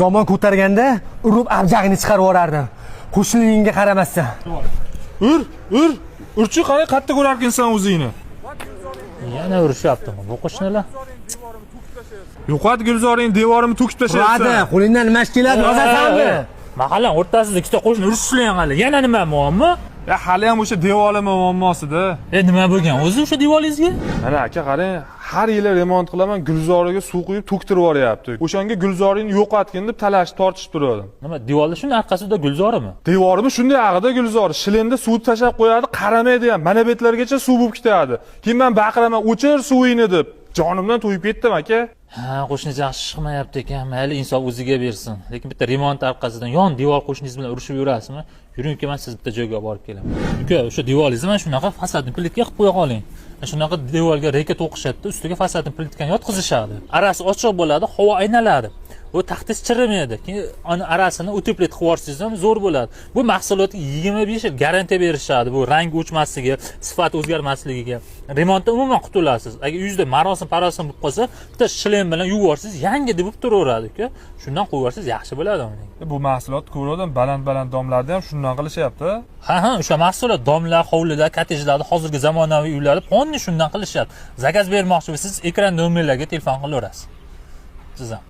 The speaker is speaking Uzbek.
Zamon ko'targanda urib abjag'ini chiqarib yuborardim. Qo'shniligingga qaramasdan. Ur, ur. Urchi, qara, qayerda ko'rarkansan o'zingni. Yana urushyaptimi bu qo'shnilar? Yo'qot Gulzoring, devorimni to'kib Uradi, tashlayapsan. Qo'lingdan nima ish keladi, yozasanmi? Mahallani o'rtasida ikkita qo'shni urushishlar hali. Yana nima muammo? Ya hali ham o'sha devorimi muammosida. E, nima bo'lgan o'zi o'sha devoringizga? Mana aka, qarang, har yili remont qilaman, Gulzoriga suv quyib to'ktirib yuboryapti. O'shanga Gulzoringni yo'qotgin deb talashib tortishib turgandim. Nima, devorda shuni orqasida gulzorimi? Devorimi shunday ag'ida Gulzor, shilinda suv tashlab qo'yadi, qaramaydi ham. Mana betlargacha suv bo'lib ketadi. Keyin men baqiraman, "O'chir suvingni" deb. Jonimdan to'yib ketdim, aka. Ha, qo'shningiz yaxshi chiqmayapti ekan. Mayli, insof o'ziga bersin. Lekin bitta remont orqasidan yon devor qo'shningiz bilan urushib yurasizmi? Yuring uka, man sizni bitta joyga olib borib kelaman. Uka, o'sha devoringizni mana shunaqa фасадный plitka qilib qo'ya qoling. Mana shunaqa devorga reka to'qishadida, ustiga фасадный plitkani yotqizishadi. Arasi ochiq bo'ladi, havo aylanadi. U taxtingiz chirimaydi. Keyin uni arasini утеплить qilib yuborsangiz ham zo'r bo'ladi. Bu mahsulotga 25 yil garantiya berishadi. Bu rang o'chmasligi, sifat o'zgarmasligiga. Remontdan umuman qutulasiz. Agar uyingizda marosim parosim bo'lib qolsa, bitta shlem bilan yuvib yuborsangiz, yangi deb bo'lib turaveradi, uka. Shundan qo'yib yuborsangiz yaxshi bo'ladi uning. Bu mahsulot ko'rdim, baland-baland domlarda ham shundan qilishyapti. Ha, o'sha mahsulot domlar, hovlilar, kottejlarda, hozirgi zamonaviy uylarda полный shundan qilishyapti. Заказ bermoqchi bo'lsangiz, ekran nomerlarga telefon qilaverasiz. Siz ham.